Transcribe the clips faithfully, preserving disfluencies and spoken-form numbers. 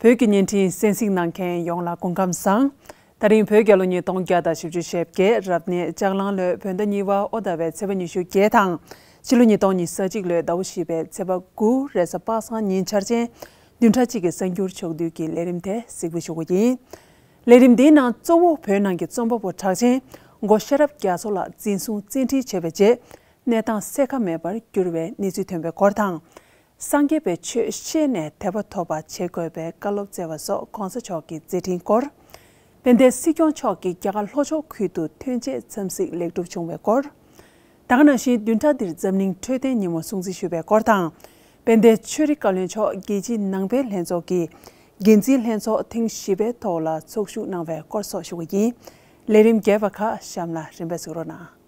བོད་ཀྱི་བརྙན་འཕྲིན་གསན་གཟིགས་གནང་མཁན་ཡོངས་ལ་སྐུ་ཁམས་བཟང་། ད་རིང་བོད་རྒྱལ་ལོ་ཉིས་སྟོང་བརྒྱ་དང་བཞི་བཅུ་ཞེ་བརྒྱད་རབ་གནས་ལྕགས་གླང་ལོའི་བོད་ཟླ་གཉིས་པ་ཨོ་ཟླ་བའི་ཚེས་པ་ཉི་ཤུ་བརྒྱད་དང་། ཕྱི་ལོ་ཉིས་སྟོང་ཉི་ཤུ་རྩ་གཅིག་ལོའི་ཟླ་བ་བཞི་པའི་ཚེས་པ་དགུ་རེས་གཟའ་པ་སངས་ཉིན་འཆར་ཅན། བདུན་ཕྲག་གཅིག་གི་གསར་འགྱུར་ཕྱོགས་བསྡུས་ཀྱི་ལས་རིམ་དེ་གཟིགས་འབུལ་ཞུ་གི་ཡིན། ལས་རིམ་འདིའི་ནང་གཙོ་བོ་བོད་ནང་གི་རྩོམ་པ་པོ་གྲགས་ཅན་སྒོ་ཤེས་རབ་རྒྱ་མཚོ་ལགས་འཛིན་བཟུང་བཙན་ཁྲིད་བྱས་པའི་རྗེས། གནས་སྟངས་གསལ་ཁ་མེད་པར་གྱུར་བའི་གནས་ཚུལ་ཐོན་པའི་སྐོར་དང་། སངས་རྒྱས་པའི་ཆོས་ཤེས་ནས་དད་པ་ཐོབ་པ་བྱེད་དགོས་པའི་བཀའ་སློབ་སྩལ་བ་སོགས་གོང་ས་མཆོག་གི་མཛད་འཕྲིན་སྐོར། དཔལ་ལྡན་སྲིད་སྐྱོང་མཆོག་གིས་རྒྱ་གར་ལྷོ་ཕྱོགས་ཁུལ་དུ་ཐོན་སྐྱེད་འཚམས་གཟིགས་ལེགས་གྲུབ་བྱུང་བའི་སྐོར། ད་ག་ནང་བཞིན་བདུན་ཕྲག་འདིར་འཛམ་གླིང་འཕྲོད་བསྟེན་ཉིན་མོ་སྲུང་བརྩི་ཞུས་པའི་སྐོར་དང་། དཔལ་ལྡན་ཆོས་རིག་བཀའ་བློན་མཆོག་རྒྱལ་སྤྱིའི་ནང་པའི་ལྷན་ཚོགས་ཀྱི་འགན་འཛིན་ལྷན་ཚོགས་ཐེངས་བཞི་པའི་ཐོག་ལ་ཚོགས་ཞུགས་གནང་བའི་སྐོར་སོགས་ཞུ་གི་ཡིན། ལས་རིམ་རྒྱས་པ་ཁག་གཤམ་ལ་རིམ་པས་གཟིགས་རོགས་གནང་།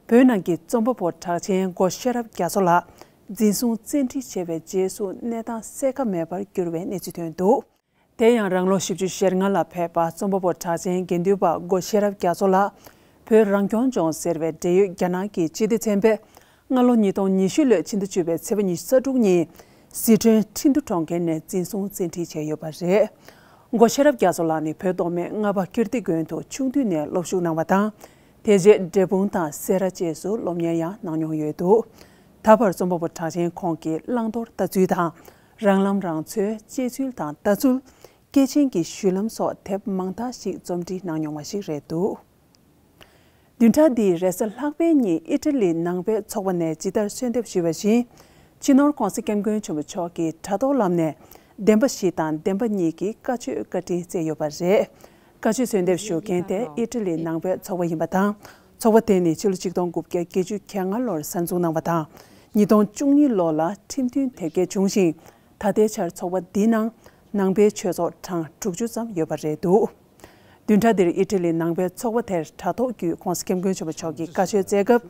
བོད་ནང་གི་རྩོམ་པ་པོ་གྲགས་ཅན་སྒོ་ཤེས་རབ་རྒྱ་མཚོ་ལགས་འཛིན་བཟུང་བཙན་ཁྲིད་བྱས་པའི་རྗེས་སུ་གནས་སྟངས་གསལ་ཁ་མེད་པར་གྱུར་བའི་གནས་ཚུལ་ཐོན་འདུག་དེ་ཡང་རང་ལོ་བཞི་བཅུ་ཞེ་ལྔ་ལ་ཕེབས་པ་རྩོམ་པ་པོ་གྲགས་ཅན་དགེ་འདུན་པ་སྒོ་ཤེས་རབ་རྒྱ་མཚོ་ལགས་བོད་རང་སྐྱོང་ལྗོངས་ཟེར་བའི་འབྲེལ་ཡོད་རྒྱ་ནག་གི་སྤྱི་བདེ་ཚན་པས་སྔ་ལོ་ཉིས་སྟོང་ཉི་ཤུ་ལོའི་ཕྱི་ཟླ་བཅུ་པའི་ཚེས་པ་ཉི་ཤུ་རྩ་དྲུག་ཉིན་ཟི་ཁྲོན་ཁྲིན་ཏུ་གྲོང་ཁྱེར་ནས་འཛིན་བཟུང་བཙན་ཁྲིད་བྱས་ཡོད་པ་རེད། སྒོ་ཤེས་རབ་རྒྱ་མཚོ་ལགས་ནི་བོད་མདོ་སྨད་རྔ་པ་ཀིརྟི་དགོན་དུ་ཆུང་དུས་ནས་སློབ་ཞུགས་གནང་བ་དང་། དེ་རྗེས་འབྲས་སྤུངས་དང་སེ་ར་བཅས་སུ་སློབ་གཉེར་ཡང་གནང་མྱོང་ཡོད་འདུག་ད་བར་རྩོམ་པ་པོ་གྲགས་ཅན་ཁོང་གི་བླང་དོར་ལྟ་ཚུལ་དང་། རང་ལམ་རང་འཚོའི་དཔྱད་ཚུལ་དང་ལྟ་ཚུལ། སྐྱེས་ཆེན་གྱི་བཞུད་ལམ་སོགས་དེབ་མང་དག་ཞིག་རྩོམ་སྒྲིག་གནང་མྱོང་བ་ཞིག་རེད་འདུག་བདུན་ཕྲག་འདིའི་རེས་གཟའ་ལྷག་པའི་ཉིན་ཨི་ཊ་ལི་ནང་པའི་ཚོགས་པ་ནས་ཇི་ལྟར་གསོལ་འདེབས་ཞུས་པ་བཞིན། སྤྱི་ནོར་༧གོང་ས་༧སྐྱབས་མགོན་ཆེན་པོ་མཆོག་གིས་དྲ་ཐོག་ལམ་ནས་བདེན་པ་བཞི་དང་བདེན་པ་གཉིས་ཀྱི་བཀའ་ཆོས་བཀའ་དྲིན་སྩལ་ཡོད་པ་རེད། བཀའ་ཆོས་གསོལ་འདེབས་ཞུ་མཁན་དེ་ཨི་ཊ་ལི་ནང་པའི་ཚོགས་པ་ཡིན་པ་དང་། ཚོགས་པ་དེ་ནི་ཕྱི་ལོ་ཆིག་སྟོང་དགུ་བརྒྱ་བརྒྱད་ཅུ་གྱ་ལྔ་ལོར་གསར་འཛུགས་གནང་བ་དང་། ཉིས་སྟོང་བཅུ་གཉིས་ལོ་ལ་ཁྲིམས་མཐུན་དེབ་སྐྱེལ་བྱུང་ཞིང་། ད་ལྟའི་ཆར་ཚོགས་པ་འདིའི་ནང་ནང་པའི་ཆོས་ཚོགས་གྲངས་དྲུག་ཅུ་ཙམ་ཡོད་པ་རེད་འདུག་བདུན་ཕྲག་འདིར་ཨི་ཊ་ལི་ནང་པའི་ཚོགས་པ་དེར་དྲ་ཐོག་བརྒྱུད་༧གོང་ས་༧སྐྱབས་མགོན་ཆེན་པོ་མཆོག་གིས་བཀའ་ཆོས་སྩལ་སྐབས།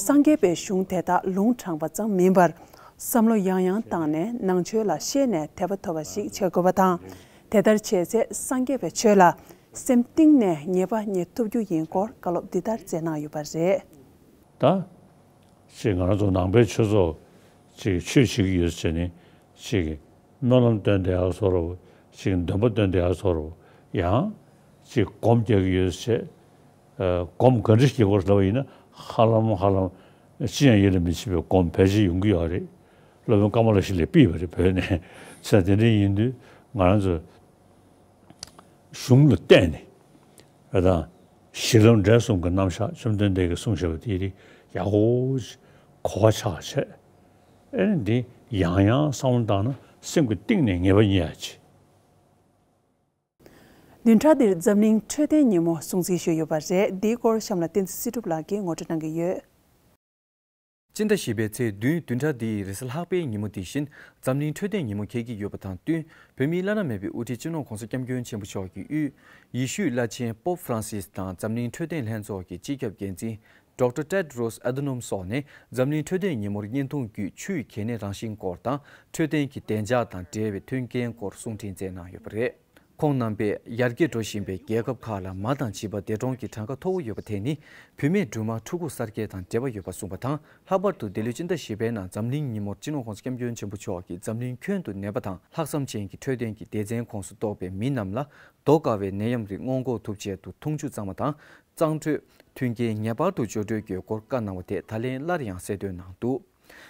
སངས་རྒྱས་པའི་གཞུང་དེ་དག་ལུང་དྲངས་པ་ཙམ་མིན་པར། བསམ་བློ་ཡང་ཡང་བཏང་ནས་ནང་ཆོས་ལ་ཤེས་ནས་དད་པ་ཐོབ་པ་ཞིག་བྱེད་དགོས་པ་དང་། དེ་ལྟར་བྱས་ཚེ་སངས་རྒྱས་པའི་ཆོས་ལ་སེམས་གཏིང་ནས་ངེས་པ་རྙེད་ཐུབ་རྒྱུ་ཡིན་སྐོར་བཀའ་སློབ་འདི་ལྟར་སྩལ་གནང་ཡོད་པ་རེད། ད། ཅིག་ང་རང་ཚོ་ནང་པའི་ཆོས་ཚོགས་ཅིག་ཆོས་བྱེད་ཀྱི་ཡོད་ཟེར་ནས་ཅིག་སྨོན་ལམ་བཏོན་བསྡད་ཡག་བཟོ་འདྲ་པོ། ཅིག་འདོན་པ་བཏོན་བསྡད་ཡག་བཟོ་འདྲ་པོ། ཡང་ཅིག་སྒོམ་རྒྱག་གི་ཡོད་ཟེར། ཨ། སྒོམ་ག་འདྲ་རྒྱག་དགོས་ལབ་པ་ཡིན་ན། ཧ་ལམ་ཧ་ལམ་ཅི་ཡང་ཡིད་ལ་མི་བྱེད་པའི་སྒོམ་ཕལ་ཆེར་ཡོང་གི་ཡོད་རེད། སློབ་དཔོན་ཀ་མ་ལ་ཤཱི་ལས་ཕུལ་བ་རེད་བོད་ནས། ཚེ་དེ་འདྲ་ཡིན་དུས་ང་རང་ཚོ་གཞུང་ལ་བརྟེན་ནས། ཨ། དང་། གཞི་ལམ་འབྲས་གསུམ་གྱི་རྣམ་གཞག་བཅོམ་ལྡན་འདས་ཀྱིས་གསུངས་བཞག་པ་དེ་རིགས་ཡག་པོ་ཅིག་གོ་བ་ཆགས་བྱས། ཨེ་ནི་འདི་ཡང་ཡང་བསམ་བློ་བཏང་ན་སེམས་ཀྱི་གཏིང་ནས་ངེས་པ་རྙེད་ཡག་ཅིག་བདུན་ཕྲག་འདིར་འཛམ་གླིང་འཕྲོད་བསྟེན་ཉིན་མོ་སྲུང་བརྩི་ཞུས་ཡོད་པ་རེད། འདིའི་སྐོར་གཤམ་ལ་བསྟན་འཛིན་སྲིད་སྒྲུབ་ལགས་ཀྱིས་ངོ་སྤྲོད་གནང་གི་ཡོད། སྤྱི་ཟླ་བཞི་པའི་ཚེས་བདུན་བདུན་ཕྲག་འདིའི་རེས་གཟའ་ལྷག་པའི་ཉིན་མོ་འདི་བཞིན་འཛམ་གླིང་འཕྲོད་བསྟེན་ཉིན་མོ་འཁེལ་གྱི་ཡོད་པ་དང་བསྟུན། བོད་མིའི་བླ་ན་མེད་པའི་དབུ་ཁྲིད་སྤྱི་ནོར་༧གོང་ས་༧སྐྱབས་མགོན་ཆེན་པོ་མཆོག་གི་དབུས་ཡེ་ཤུའི་བླ་ཆེན་པོབ་ཧྥ་རན་སིས་དང་འཛམ་གླིང་འཕྲོད་བསྟེན་ལྷན་ཚོགས་ཀྱི་སྤྱི་ཁྱབ་འགན་འཛིན་ཌོག་ཊར་ཏེད་རོས་ཨ་དྷ་ནོམ་སོགས་ནས་འཛམ་གླིང་འཕྲོད་བསྟེན་ཉིན་མོར་བརྙན་ཐུང་བརྒྱུད་ཆུའི་གལ་གནད་རང་བཞིན་སྐོར་དང་འཕྲོད་བསྟེན་གྱི་བདེ་འཇགས་དང་འབྲེལ་བའི་མཐུན་རྐྱེན་སྐོར་གསུང་འཕྲིན་སྩལ་གནང་ཡོད་པ་རེད། ཁོང་རྣམ་པས་ཡར་རྒྱས་འགྲོ་བཞིན་པའི་རྒྱལ་ཁབ་ཁག་ལ་མ་དང་བྱིས་པ་འདས་གྲོངས་ཀྱི་གྲངས་ཀ་མཐོ་བོ་ཡོད་པ་དེ་ནི་བུད་མེད་སྦྲུམ་མ་ཕྲུ་གུ་གསར་སྐྱེས་དང་འབྲེལ་བ་ཡོད་པ་གསུངས་པ་དང་། ལྷག་པར་དུ་འདི་ལོའི་སྤྱི་ཟླ་བཞི་པའི་ནང་འཛམ་གླིང་ཉིན་མོར་སྤྱི་ནོར་༧གོང་ས་༧སྐྱབས་མགོན་ཆེན་པོ་མཆོག་གིས་འཛམ་གླིང་ཁྱོན་དུ་ནད་པ་དང་ལྷག་བསམ་ཅན་གྱི་འཕྲོད་བསྟེན་གྱི་སྡེ་ཚན་ཁོངས་སུ་གཏོགས་པའི་མི་རྣམས་ལ་དོ་དཀའ་བའི་ནད་ཡམས་རིགས་སྔོན་འགོག་ཐུབ་ཆེད་དུ་འཐུང་ཆུ་གཙང་མ་དང་། གཙང་དྲོད། མཐུན་རྐྱེན་ངེས་པར་དུ་སྦྱོར་སྤྲོད་དགོས་སྐོར་བཀའ་གནང་བ་དེ་ད་ལན་སླར་ཡང་གསལ་སྟོན་གནང་འདུག་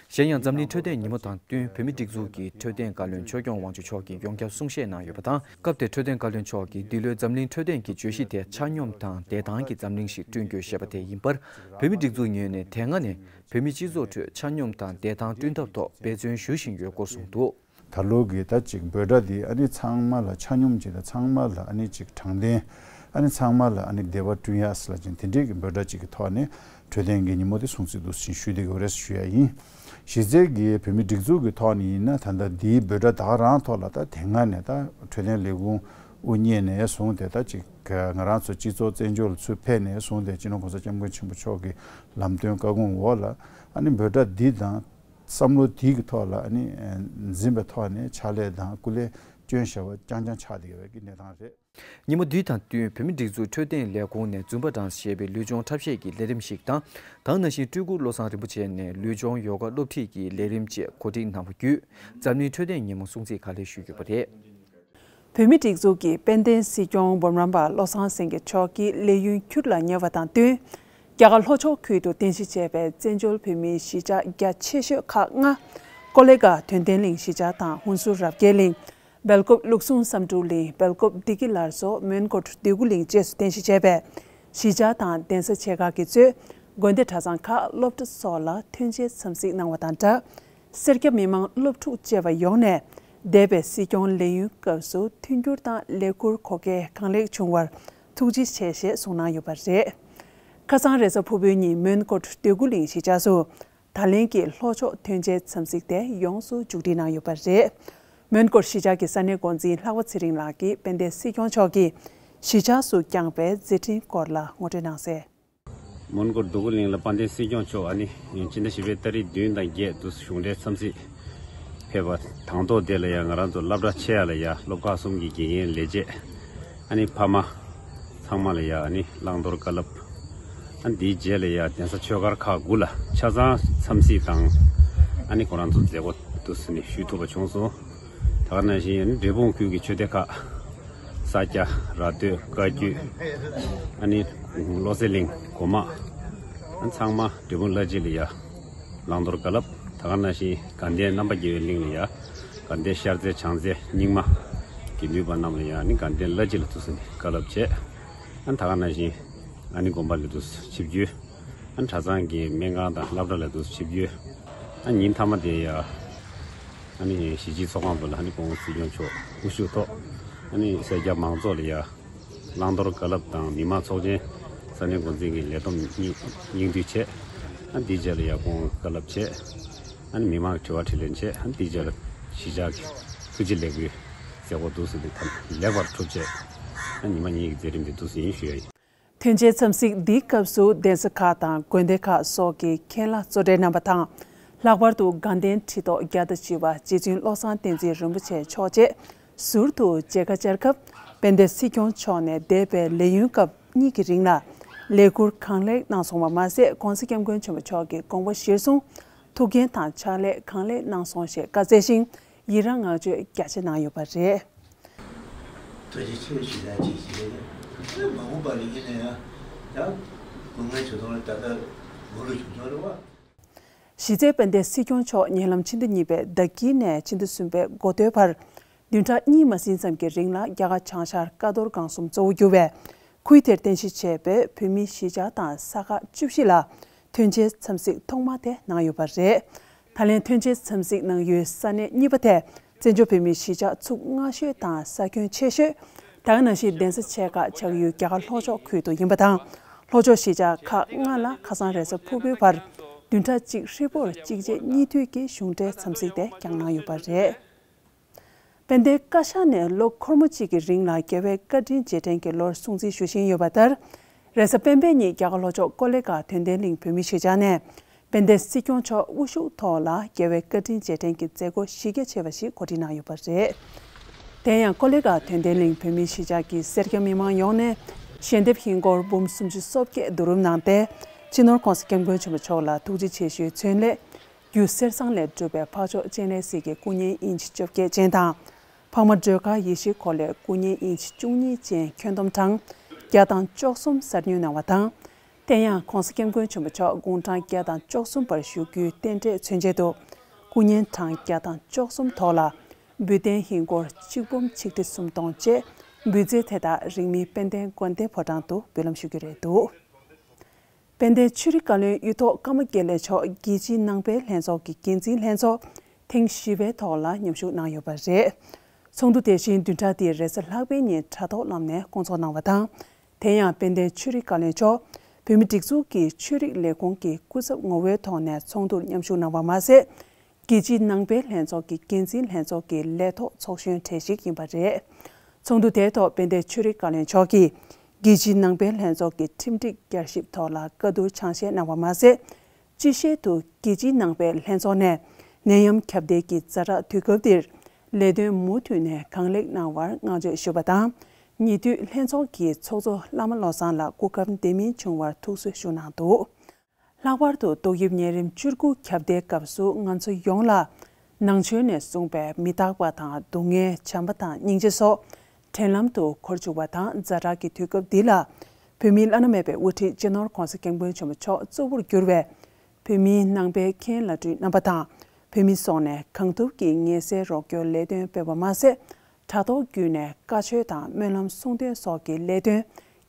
གཞན་ཡང་འཛམ་གླིང་འཕྲོད་བསྟེན་ཉིན་མོ་དང་བསྟུན་བོད་མིའི་སྒྲིག་འཛུགས་ཀྱི་འཕྲོད་བསྟེན་བཀའ་བློན་ཆོས་སྐྱོང་དབང་ཕྱུག་མཆོག་གིས་ཡོངས་ཁྱབ་གསུང་བཤད་གནང་ཡོད་པ་དང་། སྐབས་དེར་འཕྲོད་བསྟེན་བཀའ་བློན་མཆོག་གིས་འདི་ལོའི་འཛམ་གླིང་འཕྲོད་བསྟེན་གྱི་བརྗོད་གཞི་དེ་ཆ་སྙོམས་དང་བདེ་ཐང་གི་འཛམ་གླིང་ཞིག་བསྐྲུན་དགོས་ཞེས་པ་དེ་ཡིན་པར། བོད་མིའི་སྒྲིག་འཛུགས་ངོས་ནས་དེ་སྔ་ནས་བོད་མིའི་སྤྱི་ཚོགས་ཁྲོད་ཆ་སྙོམས་དང་བདེ་ཐང་བསྐྲུན་ཐབས་ཐོག་འབད་བརྩོན་ཞུ་བཞིན་ཡོད་སྐོར་གསུངས་འདུག་ད་ལོ་གི་ད་ཅིག་འབོད་སྒྲ་འདི་ཨ་ནི་ཚང་མ་ལ་ཆ་སྙོམས་ཅིག་དང་ཚང་མ་ལ་ཨ་ནི་ཅིག་དྲང་བདེན། ཨ་ནི་ཚང་མ་ལ་ཨ་ནི་བདེ་བ་བསྐྲུན་ཡ་ཟེར་ལབ་ཅིང་དེ་འདྲའི་གི་འབོད་སྒྲ་ཅིག་གི་ཐོག་ནས་འཕྲོད་བསྟེན་གྱི་ཉིན་མོ་དེ་སྲུང་བརྩི་འདུག་ཟེར་ཞུ་བསྡད་ཀྱི་ཡོད་རེད་ཟེར་ཞུ་ཡ་ཡིན། གཞི་རྩའི་གི་བོད་མི་སྒྲིག་འཛུགས་ཀྱི་ཐོག་ནས་ཡིན་ན་ད་ལྟ་འདིའི་འབོད་སྒྲ་ད་ག་རང་ཐོག་ལ་ད་དེ་སྔ་ནས་ད་འཕྲོད་བསྟེན་ལས་ཁུངས་དབུ་བརྙེས་ནས་བཟུང་སྟེ་ད་ཅིག་ང་རང་ཚོ་སྤྱི་ཚོགས་བཙན་བྱོལ་ལ་ཚུར་ཕེབས་ནས་བཟུང་སྟེ་སྤྱི་ནོར་༧གོང་ས་༧སྐྱབས་མགོན་ཆེན་པོ་མཆོག་གི་ལམ་སྟོན་བཀའ་དགོངས་འོག་ལ་ཨ་ནི་འབོད་སྒྲ་འདི་དང་། བསམ་བློ་དེའི་གི་ཐོག་ལ་ཨ་ནི་འཛིན་པའི་ཐོག་ནས་ཕྱག་ལས་དང་སྐུ་ལས་བསྐྱོན་བཞག་པ་རྐྱང་རྐྱང་ཆགས་བསྡད་ཡོད་པའི་གི་གནས་སྟངས་རེད། ཉིན་མོ་འདི་དང་བསྟུན་བོད་མིའི་སྒྲིག་འཛུགས་འཕྲོད་བསྟེན་ལས་ཁུངས་ནས་འཛུམ་པ་གྲངས་ཞེས་པའི་ལུས་སྦྱོང་འཁྲབ་གཞས་ཀྱི་ལས་རིམ་ཞིག་དང་། ད་ག་ནང་བཞིན་སྤྲུལ་སྐུ་བློ་བཟང་རིན་པོ་ཆེ་ནས་ལུས་སྦྱོང་ཡོ་ག་སློབ་ཁྲིད་ཀྱི་ལས་རིམ་བཅས་གོ་སྒྲིག་གནང་བ་བརྒྱུད། འཛམ་གླིང་འཕྲོད་བསྟེན་ཉིན་མོ་སྲུང་བརྩི་ག་ལེར་ཞུ་གི་ཡོད་པ་རེད། བོད་མིའི་སྒྲིག་འཛུགས་ཀྱི་དཔལ་ལྡན་སྲིད་སྐྱོང་འབུམ་རམས་པ་བློ་བཟང་སེང་གེ་མཆོག་གི་ལས་ཡུན་འཁྱུར་ལ་ཉེ་བ་དང་བསྟུན། རྒྱ་གར་ལྷོ་ཕྱོགས་ཁུལ་དུ་རྟེན་གཞི་བྱས་པའི་བཙན་བྱོལ་བོད་མིའི་གཞིས་ཆགས་རྒྱ་ཆེ་ཤོས་ཁག་ལྔ། ཀོ་ལི་གྷལ་དོན་ལྡན་གླིང་གཞིས་ཆགས་དང་ཧུན་སུར་རབ་རྒྱས་གླིང་། སྦེལ་ཀོབ་ལུགས་ཟུང་བསམ་འགྲུབ་གླིང་། སྦེལ་ཀོབ་བདེ་སྐྱིད་སླར་གསོ། མོན་གྷོ་འདོད་རྒུ་གླིང་བཅས་སུ་རྟེན་གཞི་བྱས་པའི་གཞིས་ཆགས་དང་གདན་ས་ཆེ་ཁག་གིས་གཙོས་དགོན་སྡེ་གྲྭ་ཚང་ཁག་སློབ་གྲྭ་སོགས་ལ་ཐོན་སྐྱེད་འཚམས་གཟིགས་གནང་བ་དང་སྦྲགས། སེར་སྐྱ་མི་མང་སློབ་ཕྲུག་བཅས་པ་ཡོངས་ནས་འདས་པའི་སྲིད་སྐྱོང་ལས་ཡུན་སྐབས་སུ་མཐུན་འགྱུར་དང་ལས་འཁུར་གོ་སྐལ་གང་ལེགས་བྱུང་བར་ཐུགས་རྗེ་ཆེ་ཞེས་གསུངས་གནང་ཡོད་པ་རེད། ཁ་སང་རེས་གཟའ་ཕུར་བུའི་ཉིན་མོན་གྷོ་འདོད་རྒུ་གླིང་གཞིས་ཆགས་སུ་ད་ལན་གྱི་ལྷོ་ཕྱོགས་ཐོན་སྐྱེད་འཚམས་གཟིགས་དེ་ཡོངས་སུ་མཇུག་སྒྲིལ་གནང་ཡོད་པ་རེད། མོན་གྷོ་གཞིས་ཆགས་ཀྱི་ས་གནས་འགོ་འཛིན་ལྷག་པ་ཚེ་རིང་ལགས་ཀྱིས་དཔལ་ལྡན་སྲིད་སྐྱོང་མཆོག་གིས་གཞིས་ཆགས་སུ་བསྐྱངས་པའི་མཛད་འཕྲིན་སྐོར་ལ་ངོ་སྤྲོད་གནང་གསལ། མོན་གྷོ་འདོད་རྒུ་གླིང་ལ་དཔལ་ལྡན་སྲིད་སྐྱོང་མཆོག་ཨ་ནི་སྤྱི་ཟླ་བཞི་པའི་ཏ་རིག་བདུན་དང་བརྒྱད་དུ་གཞུང་འབྲེལ་འཚམས་གཟིགས་ཕེབས་པ་དང་ཐོག་དེ་ལ་ཡང་ང་རང་ཚོ་སློབ་གྲྭ་ཆེ་ཡ་ལ་ཡ་སློབ་ཁག་གསུམ་གྱི་དགེ་རྒན་ལས་བྱེད་ཨ་ནི་ཕ་མ་ཚང་མ་ལ་ཡ་ཨ་ནི་བླང་དོར་བཀའ་སློབ། ཨ་ནི་དེའི་རྗེས་ལ་ཡ་གདན་ས་ཆོས་སྒར་ཁག་དགུ་ལ་ཆ་ཚང་འཚམས་གཟིགས་དང་ཨ་ནི་ཁོ་རང་ཚོ་མཛད་སྒོ་དུ་ཟིན་ནས་ཞུ་ཐུབ་པ་བྱུང་སོང་། ད་ག་ནང་བཞིན་ཨ་ནི་འབྲས་སྤུངས་ཁུལ་གྱི་ཆོས་སྡེ་ཁག་ས་སྐྱ། ར་སྟོད། བཀའ་བརྒྱུད། ཨ་ནི་བློ་གསལ་གླིང་། སྒོ་མང་། ཨ་ནི་ཚང་མ་འབྲས་སྤུངས་བླ་སྤྱི་ལ་ཡ་བླང་དོར་བཀའ་སློབ། ད་ག་ནང་བཞིན་དགའ་ལྡན་རྣམ་པར་རྒྱལ་བའི་གླིང་ལ་ཡ་དགའ་ལྡན་ཤར་རྩེ། བྱང་རྩེ། རྙིང་མ་དགེ་འདུན་པ་རྣམས་ལ་ཡ་ཨ་ནི་དགའ་ལྡན་བླ་སྤྱི་ལ་དུ་སོང་ནས་བཀའ་སློབ་བྱས། ཨ་ནི་ད་ག་ནང་བཞིན་ཨ་ནི་དགོན་པ་ལ་དུ་ཆིབས་བསྒྱུར། ཨ་ནི་གྲྭ་ཚང་གི་སྨན་ཁང་དང་སློབ་གྲྭ་ལ་དུ་ཆིབས་བསྒྱུར། ཨ་ཉིན་མཐའ་མ་དེ་ཡ་ཨ་ནི་གཞིས་སྤྱིའི་ཚོགས་ཁང་དུ་ལ་ཨ་ནི་ཁོང་སྲིད་སྐྱོང་མཆོག་དབུ་བཞུགས་ཐོག་ཨ་ནི་སེར་སྐྱ་མང་ཚོགས་ལ་ཡ་བླང་དོར་བཀའ་སློབ་དང་མི་མང་ཚོགས་ཆེན་ས་གནས་འགོ་འཛིན་གྱི་ལས་བསྡོམས་སྙིང་སྙིང་བསྡུས་བྱས། ཨ་འདིའི་རྗེས་ལ་ཡ་ཁོང་བཀའ་སློབ་བྱས། ཨ་ནི་མི་མང་གི་དྲི་བ་དྲིས་ལན་བྱས། ཨ་འདིའི་རྗེས་ལ་གཞིས་ཆགས་ཀྱི་ཐུགས་རྗེ་ལེགས་འབུལ་མཛད་སྒོ་འདུག་སེ་འདི་ཐམས་ལེགས་པར་གྲུབ་བྱས། ཨ་ཉི་མ་གཉིས་ཀྱི་མཛད་རིམ་འདི་འདུག་སེ་ཡིན་ཞུ་ཡ་ཡིན། ཐོན་སྐྱེད་འཚམས་གཟིགས་འདིའི་སྐབས་སུ་གདན་ས་ཁག་དང་དགོན་སྡེ་ཁག་སོགས་ཀྱི་མཁན་བླ་གཙོ་གྲས་རྣམ་པ་དང་། ལྷག་པར་དུ་དགའ་ལྡན་ཁྲི་ཐོག་བརྒྱ་དང་བཞི་པ་རྗེ་བཙུན་བློ་བཟང་བསྟན་འཛིན་རིན་པོ་ཆེ་མཆོག་བཅས་ཟུར་དུ་མཇལ་ཁ་བཅར་སྐབས་དཔལ་ལྡན་སྲིད་སྐྱོང་མཆོག་ནས་འདས་པའི་ལས་ཡུན་སྐབས་གཉིས་ཀྱི་རིང་ལ་ལས་འཁུར་གང་ལེགས་གནང་སོང་བ་མ་ཟད། ྋགོང་ས་ྋསྐྱབས་མགོན་ཆེན་པོ་མཆོག་གི་དགོངས་པ་གཞིར་བཟུང་ཐུགས་འགན་དང་ཕྱག་ལས་གང་ལེགས་གནང་སོང་ཞེས་བཀའ་སྩལ་ཞིང་། ཡི་རངས་བསྔགས་བརྗོད་རྒྱ་ཆེ་གནང་ཡོད་པ་རེད། ཐུགས་རྗེ་ཆེ་ཞུ་ཡ་ཅིག་ཞིག་རེད། མ་འོངས་པ་ལ་ཡིན་ན་ཡང་ཡང་སྐུ་ངལ་ཆེ་ཐོག་ལ་ད་ལྟ་མགོ་ལོག་བྱུང་སོང་རེད་བ། གཞི་རྩའི་དཔལ་ལྡན་སྲིད་སྐྱོང་མཆོག་ཉེ་ལམ་ཕྱི་ཟླ་གཉིས་པའི་ཟླ་དཀྱིལ་ནས་ཕྱི་ཟླ་གསུམ་པའི་འགོ་སྟོད་བར་བདུན་ཕྲག་གཉིས་མ་ཟིན་ཙམ་གྱི་རིང་ལ་རྒྱ་གར་བྱང་ཤར་ཀ་རྡོར་སྒང་གསུམ་གཙོ་བོ་གྱུར་བའི་ཁུལ་དེར་རྟེན་གཞི་བྱས་པའི་བོད་མིའི་གཞིས་ཆགས་དང་ས་ཁག་བཅུ་བཞི་ལ་ཐོན་སྐྱེད་འཚམས་གཟིགས་ཐོག་མ་དེ་གནང་ཡོད་པ་རེད། ད་ལན་ཐོན་སྐྱེད་འཚམས་གཟིགས་གནང་ཡུལ་ས་གནས་གཉིས་པ་དེ་བཙན་བྱོལ་བོད་མིའི་གཞིས་ཆགས་ཚུགས་སྔ་ཤོས་དང་ས་ཁྱོན་ཆེ་ཤོས། ད་ག་ནང་བཞིན་གདན་ས་ཆེ་ཁག་ཆགས་ཡུལ་རྒྱ་གར་ལྷོ་ཕྱོགས་ཁུལ་དུ་ཡིན་པ་དང་། ལྷོ་ཕྱོགས་གཞིས་ཆགས་ཁག་ལྔ་ལ་ཁ་སང་རེས་གཟའ་ཕུར་བུའི་བར་བདུན་ཕྲག་གཅིག་ཧྲིལ་པོར་གཅིག་རྗེས་གཉིས་མཐུད་ཀྱིས་གཞུང་འབྲེལ་འཚམས་གཟིགས་དེ་བསྐྱངས་གནང་ཡོད་པ་རེད། དཔལ་ལྡན་བཀའ་ཤག་ནས་ལོ་འཁོར་མོ་གཅིག་གི་རིང་ལ་རྒྱལ་བའི་བཀའ་དྲིན་རྗེས་དྲན་གྱི་ལོར་སྲུང་བརྩི་ཞུ་བཞིན་ཡོད་པ་ལྟར། རེས་གཟའ་སྤེན་པའི་ཉིན་རྒྱ་གར་ལྷོ་ཕྱོགས་ཀོ་ལི་གྷལ་དོན་ལྡན་གླིང་བོད་མིའི་གཞིས་ཆགས་ནས་དཔལ་ལྡན་སྲིད་སྐྱོང་མཆོག་དབུ་བཞུགས་ཐོག་ལ་རྒྱལ་བའི་བཀའ་དྲིན་རྗེས་དྲན་གྱི་མཛད་སྒོ་གཞི་རྒྱ་ཆེ་བ་ཞིག་གོ་སྒྲིག་གནང་ཡོད་པ་རེད། དེ་ཡང་ཀོ་ལི་གྷལ་དོན་ལྡན་གླིང་བོད་མིའི་གཞིས་ཆགས་ཀྱི་སེར་སྐྱ་མི་མང་ཡོངས་ནས་ཞལ་འདེབས་ཧིན་སྒོར་འབུམ་སུམ་ཅུ་སོ་བརྒྱད་བསྡུ་རུབ་གནང་སྟེ། སྤྱི་ནོར་ྋགོང་ས་ྋསྐྱབས་མགོན་ཆེན་པོ་མཆོག་ལ་ཐུགས་རྗེ་ཆེ་ཞུའི་མཚོན་སླད། རྒྱུ་གསེར་ཟངས་ལས་གྲུབ་པའི་འཕགས་མཆོག་སྤྱན་རས་གཟིགས་ཀྱི་སྐུ་བརྙན་ཨིན་ཆི་བཅོ་བརྒྱད་ཅན་དང་། འཕགས་མ་སྒྲོལ་དཀར་ཡེ་ཤེས་འཁོར་ལོའི་སྐུ་བརྙན་ཨིན་ཆི་བཅུ་གཉིས་ཅན་ཁྱོན་བསྡོམས་གྲངས་བརྒྱ་དང་བཅུ་གསུམ་གསར་བསྐྲུན་གནང་བ་དང་། དེ་ཡང་ྋགོང་ས་ྋསྐྱབས་མགོན་ཆེན་པོ་མཆོག་དགུང་གྲངས་བརྒྱ་དང་བཅུ་གསུམ་པར་བཞུགས་རྒྱུའི་རྟེན་འབྲེལ་མཚོན་ཆེད་དུ། སྐུ་བརྙན་གྲངས་བརྒྱ་དང་བཅུ་གསུམ་ཐོག་ལ། འབུལ་རྟེན་ཧིན་སྒོར་གཅིག་འབུམ་ཆིག་ཁྲི་སུམ་སྟོང་བཅས་འབུལ་རྫས་དེ་དག་རིང་མིན་དཔལ་ལྡན་དགོན་སྡེ་ཕོ་བྲང་དུ་འབུལ་ལམ་ཞུ་རྒྱུ་རེད་འདུག་དཔལ་ལྡན་ཆོས་རིག་བཀའ་བློན་གཡུ་ཐོག་ཀརྨ་དགེ་ལེགས་མཆོག་རྒྱལ་སྤྱིའི་ནང་པའི་ལྷན་ཚོགས་ཀྱི་འགན་འཛིན་ལྷན་ཚོགས་ཐེངས་བཞི་པའི་ཐོག་ལ་མཉམ་ཞུགས་གནང་ཡོད་པ་རེད། ཚོགས་འདུ་དེ་བཞིན་བདུན་ཕྲག་འདིའི་རེས་གཟའ་ལྷག་པའི་ཉིན་དྲ་ཐོག་ལམ་ནས་སྐོང་ཚོགས་གནང་བ་དང་། དེ་ཡང་དཔལ་ལྡན་ཆོས་རིག་བཀའ་བློན་མཆོག་བོད་མིའི་སྒྲིག་འཛུགས་ཀྱི་ཆོས་རིག་ལས་ཁུངས་ཀྱི་སྐུ་ཚབ་ངོ་བོའི་ཐོག་ནས་ཚོགས་འདུར་མཉམ་ཞུགས་གནང་བ་མ་ཟད། རྒྱལ་སྤྱིའི་ནང་པའི་ལྷན་ཚོགས་ཀྱི་འགན་འཛིན་ལྷན་ཚོགས་ཀྱི་ལས་ཐོག་ཚོགས་གཞོན་གྲས་ཤིག་ཡིན་པ་རེད། ཚོགས་འདུ་དེའི་ཐོག་དཔལ་ལྡན་ཆོས་རིག་བཀའ་བློན་མཆོག་གིས་རྒྱལ་སྤྱིའི་ནང་པའི་ལྷན་ཚོགས་ཀྱི་ཁྲིམས་སྒྲིག་བསྐྱར་ཞིབ་ཐོག་ལ་བཀའ་བསྡུར་ཆ་ཤས་གནང་བ་མ་ཟད། སྤྱི་བཤད་དུ་རྒྱལ་སྤྱིའི་ནང་པའི་ལྷན་ཚོགས་ནས་ནད་ཡམས་ཁྱབ་གདལ་གྱི་ཛ་དྲག་དུས་སྐབས་འདིར་ལས་དོན་མུ་མཐུད་ནས་གང་ལེགས་གནང་བར་བསྔགས་བརྗོད་ཞུ་བ་དང་། ཉེ་དུས་ལྷན་ཚོགས་ཀྱི་ཚོགས་གཙོ་བླ་མ་བློ་བཟང་ལགས་སྐུ་ཁམས་བདེ་མིན་བྱུང་བར་ཐུགས་གསོ་ཞུ་གནང་འདུག། ལྷག་པར་དུ་ཏོག་དབྱིབས་གཉན་རིམས་བཅུ་དགུ་ཁྱབ་གདལ་སྐབས་སུ་ང་ཚོ་ཡོངས་ལ་ནང་ཆོས་ནས་གསུངས་པའི་མི་རྟག་པ་དང་སྡུག་བསྔལ་བྱམས་པ་དང་སྙིང་རྗེ་སོགས་དྲན་ལམ་དུ་འཁོར་བཅུག་པ་དང་། ཛ་དྲག་གི་དུས་སྐབས་འདི་ལ་བོད་མིའི་བླ་ན་མེད་པའི་དབུ་ཁྲིད་སྤྱི་ནོར་༸གོང་ས་༸སྐྱབས་མགོན་ཆེན་པོ་མཆོག་གཙོ་བོར་གྱུར་བའི་བོད་མིའི་ནང་པའི་མཁན་བླ་སྤྲུལ་རྣམ་པ་དང་། བོད་མི་སོགས་ནས་གང་ཐུབ་ཀྱིས་ངལ་སེལ་རོགས་སྐྱོར་ལས་དོན་སྤེལ་བ་མ་ཟད། དྲ་ཐོག་བརྒྱུད་ནས་བཀའ་ཆོས་དང་སྨོན་ལམ་གསུང་འདོན་སོགས་ཀྱི་ལས་དོན་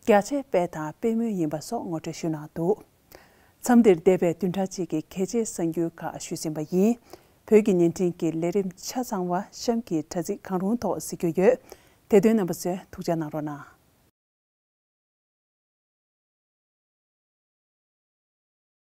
རྒྱ་ཆེ་སྤེལ་དང་སྤེལ་མུས་ཡིན་པ་སོགས་ངོ་སྤྲོད་ཞུས་གནང་འདུག། མཚམས་འདིར་འདས་པའི་བདུན་ཕྲག་གཅིག་གི་གལ་ཆེའི་གསར་འགྱུར་ཁག་ཞུས་ཟིན་པ་ཡིན། བོད་ཀྱི་བརྙན་འཕྲིན་གྱི་ལས་རིམ་ཆ་ཚང་བ་གཤམ་གྱི་དྲ་ཚིགས་གང་རུང་ཐོག་གཟིགས་རྒྱུ་ཡོད། དེ་དོན་རྣམ་པ་ཚོས་ཐུགས་འཇགས་གནང་རོགས་གནང་།